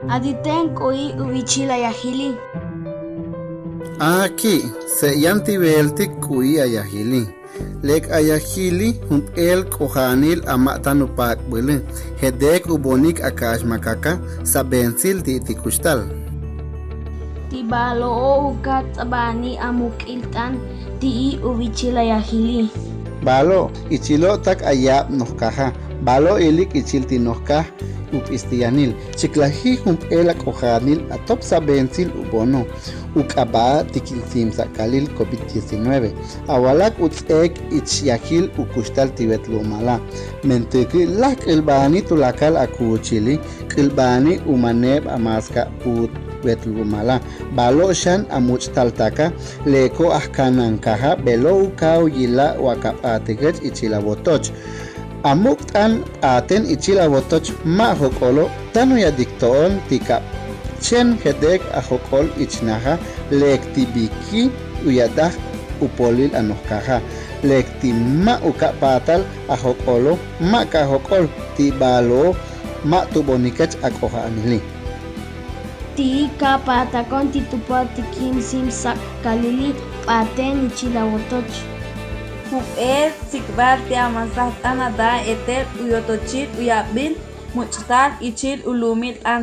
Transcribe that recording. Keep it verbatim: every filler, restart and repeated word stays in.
Ati ten k'u'i u vichil ayajili. Aki' se'yan ti beeltik k'u'i ayajili. Lek ayajili jump'eel k'ojaanil a ma' tan u paak'buli, jedek u bonik a kaaxmakaka sabentsil ti' ti kuxtal. Ti balo'o u kats'abani a muk'il t'aan ti'i u vichil ayajili. Balo' ichilo' tak a yaab' nojkaja. Balo' ilik ichil ti nojkaj u p'istiyanil. Chiklaji jump'eel a k'ojaanil atop sabentsil u bono u k'ab'a' ti kinsiimsa'kalil covid diecinueve. A walak u ts'eek ich yajil u kuxtal ti wetlumala. Mentiki' laj k'ilb'ani tu lakal a kuuchili, k'ilb'ani u maneeb' a maska' puut wetlumala. Balo' xan a much'taltaka leko' a jkanankaja belo' u kaaw yila' wa ka p'aatikech ichil a wotoch. A muk' t'aan p'aaten ichil a wotoch ma' jok'olo', tan u yadik to'on ti ka chen jedek a jok'ol ich naja, lek ti biki u yadaj u polil a nojkaja, lek ti ma' u ka paatal a jok'olo', ma' ka jok'ol ti balo'o ma' tu bonikech a k'ojaanili. Ti ka paatakon ti tupot ti kinsiimsa'kalili p'aaten ichil a wotoch. Jump'eel sikb'al ti a masaj t'aan a daa etel u yotochil u yab'il much'tal ichil u luumil t'aan.